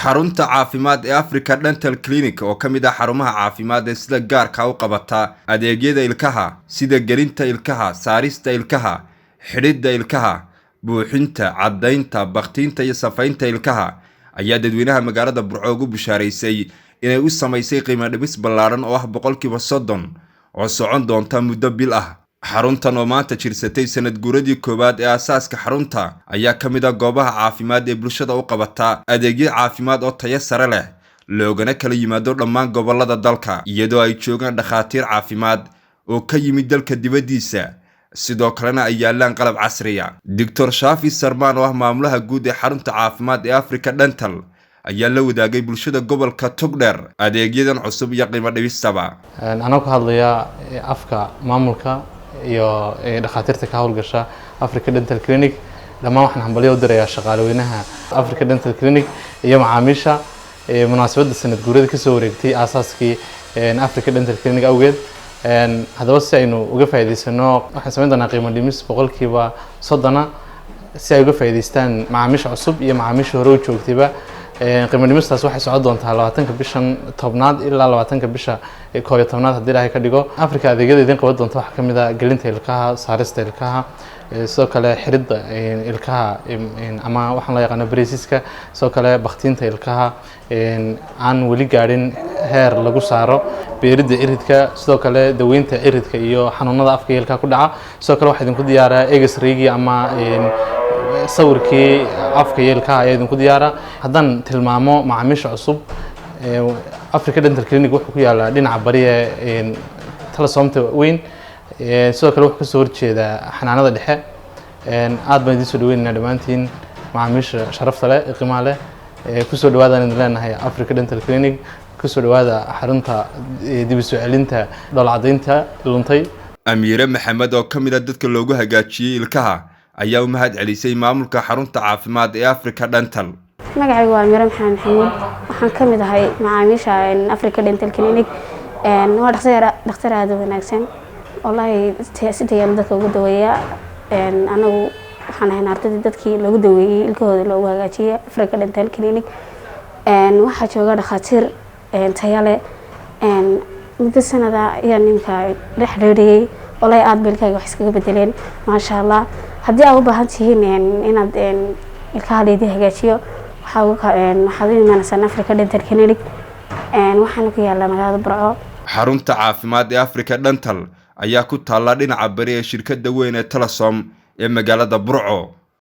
Xarunta caafimaad ee Africa Dental Clinic, oo ka mid ah xarumaha caafimaad ee sida gaarka u qabata adeegyada ilkaha, sida gelinta ilkaha, saarista ilkaha, xidhidda ilkaha, buuxinta, caddaynta, bakhtiinta iyo safaynta ilkaha, ayaa dadweynaha magaalada Burco ugu bushaaraysay inay u samaysay qiimo dhimis ballaadhan oo ah 30% oo socon doonta muddo bil ah. Xaruntan oo maanta jirsatay sanad guuradii koowaad ee aasaaska xarunta ayaa ka mid ah goobaha caafimaad ee bulshada u qabata adeegyo caafimaad oo tayo sare leh, loogana kala yimaado dhammaan gobolada dalka, iyadoo ay joogaan dhakhaatiir caafimaad oo ka yimid dalka dibaddiisa, sidoo kalena ay yaalaan qalab casriya. Doctor Shaafi Sarmaan, oo ah maamulaha guud ee xarunta caafimaad ee Africa Dental, ayaa la wadaagay bulshada gobolka Togdheer adeegyadan cusub iyo qiimo dhibistaba. Anoo ka hadlaya afka maamulka iyo dhakhaatiirta ka howlgasha Africa Dental Clinic, dhammaan waxaan hambalyo u dirayaa shaqaaleweynaha Africa Dental Clinic iyo macaamiisha munaasabadda sanad guurada kasoo wareegtay aasaaskii Africa Dental Clinic awgeed. Haddaba, si aynu uga faa'iidaysano, waxaan samayn doonaa qiimo dhimis 30%-a si ay uga faa'iidaystaan macaamiisha cusub iyo macaamiisha hore u joogtayba. Qiimo dhimistaas waxay socon doontaa 20-ka bishan 10aad ilaa 20-ka bisha 11aad, haddii Ilaahay ka dhigo. Africa adeegyada idin qaban doonta waxaa kamid ah gelinta ilkaha, saarista ilkaha, sidoo kale xiridda ilkaha ama waxaan loo yaqaano braceska, sidoo kale baktiinta ilkaha aan weli gaadhin heer lagu saaro, beeridda ciridka, sidoo kale daweynta ciridka iyo xanuunada afka iyo ilkaha ku dhaca. Sidoo kale waxaa idinku diyaaraa x-raygii ama sawirkii afka iyo ilkaha ayaa idinku diyaara. Haddaan tilmaamo macaamiisha cusub, Africa Dental Clinic wuxuu ku yaalaa dhinaca bari ee Telesomta weyn, sidoo kale wuxuu kasoo horjeedaa xanaanada dhexe. Aad baan idiin soo dhaweynaynaa dhammaantiin macaamiisha sharafta leh ee qiimaha leh. Kusoo dhawaadaan idin leenahay Africa Dental Clinic. Kusoo dhawaada xarunta dib u soo celinta dhoola caddaynta luntay. Amiire Maxamed, oo ka mid ah dadka loogu hagaajiyey ilkaha, ayaa u mahad celisay maamulka xarunta caafimaad ee Africa Dental. Magacaygu waa Miro Maxamed Maxamuud. Waxaan ka mid ahay macaamiisha Africa Dental Clinic. Waa dhakhtar, dhakhtar aada u wanaagsan wallaahi, si tayaal dadka ugu daweeya. Anagu waxaan ahayn ardaydii dadkii loogu daweeyey ilkahooda loogu hagaajiyey Africa Dental Clinic. Waxaa jooga dhakhaatiir tayo leh. Muddo sanada ayaa ninka dhex dheeriyey. Wallaahi, aada ba ilkahayga wax iskaga bedeleen, maasha Allah. Haddii aad u baahan tihiin inaad ilkaha laydin hagaajiyo, waxaad u imaanaysaan Africa Dental Clinic, waxaana ku yaallaa magaalada Burco. Xarunta caafimaad ee Africa Dental ayaa ku taalla dhinaca bari ee shirkadda weyn ee Telesom ee magaalada Burco.